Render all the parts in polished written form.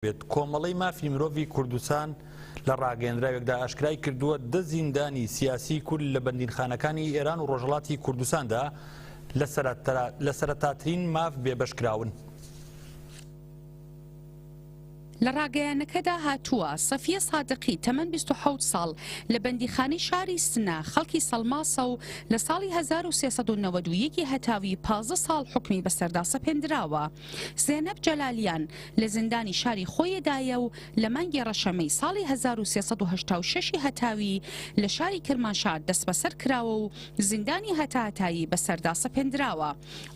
بێت. کۆمەڵەی مافی مرۆڤی کوردستان لە ڕاگەیەندراوێکدا ئاشکرای کردووە، دە زیندانی سیاسیی کورد لە بەندینخانەکانی ئێران و ڕۆژهەڵاتی کوردستاندا لە سەرەتاترین ماف بێبەش کراون. لە ڕاگەیانەکەدا هاتووە، سەفیە سادقی تەمەن 27 ساڵ لە بەندیخانەی شاری سنە خەڵکی سەڵماسە و لە ساڵی 1391 هەتاوی 15 ساڵ حوکمی بەسەردا سەپێندراوە. زێنەب جەلالیان لە زیندانی شاری خۆیدایە و لە مانگی ڕەشەمەی ساڵی 1386 ی هەتاوی لە شاری کرمانشاه دەستبەسەر کراوە و زیندانی هەتاهەتایی بەسەردا سەپێندراوە.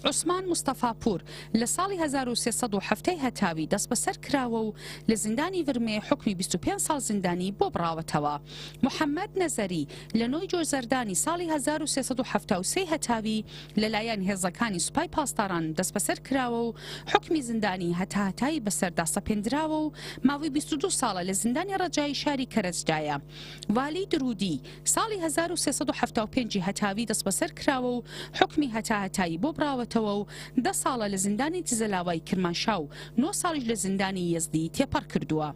عوسمان مستەفاپوور لە ساڵی 1370 ی هەتاوی دەستبەسەر کراوە و لە زیندانی ورمێ حوکمی 25 ساڵ زیندانی بۆ بڕاوەتەوە. محەممەد نەزەری لە نۆی جۆزەردانی ساڵی 1373 ی هەتاوی لەلایەن هێزەکانی سوپای پاسداران دەستبەسەر کراوە و حوکمی زیندانی هەتاهەتایی بەسەردا سەپێندراوە و ماوەی 22 ساڵە لە زیندانی ڕەجایی شاری کەرەجدایە. والی درودی ساڵی 1375 هەتاوی دەستبەسەر کراوە و حوکمی هەتاهەتایی بۆ بڕاوەتەوە و دە ساڵە لە زیندانی دزەلاوای کرمانشا و نۆ ساڵیش لە زیندانی یەزدی تێپەڕ کردووە.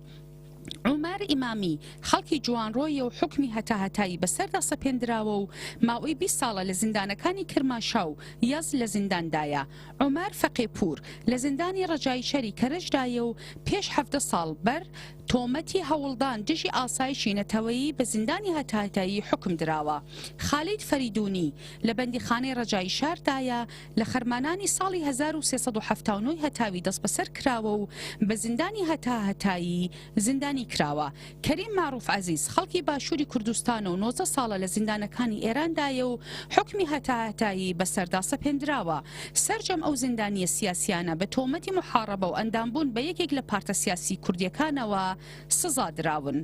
عومەر ئیمامی، خەڵکی جوانڕۆیە و حوکمی هەتاهەتایی بەسەردا سەپێندراوە و ماوەی 20 ساڵە لە زیندانەکانی کرمانشا و یەزد لە زینداندایە. عومەر فەقێپوور، لە زیندانی ڕەجایی شەری کەرەجدایە و پێش 17 ساڵ بەر تۆمەتی هەوڵدان دژی ئاسایشی نەتەوەیی بە زیندانی هەتاهەتایی حوکم دراوە. خالید فەریدوونی، لە بەندیخانەی ڕەجایی شاردایە، لە خەرمانانی ساڵی 1379 هەتاوی دەستبەسەر کراوە و بە زیندانی هەتاهەتایی زیندانی کراوە. کەریم مەعروف عەزیز خەڵکی باشووری کوردستانە و 19 ساڵە لە زیندانەکانی ئێراندایە و حوکمی هەتاهەتایی بەسەردا سەپێندراوە. سەرجەم ئەو زیندانییە سیاسییانە بە تۆمەتی موحاڕەبە و ئەندامبوون بە یەکێک لە پارتە سیاسی کوردییەکانەوە سزا دراون.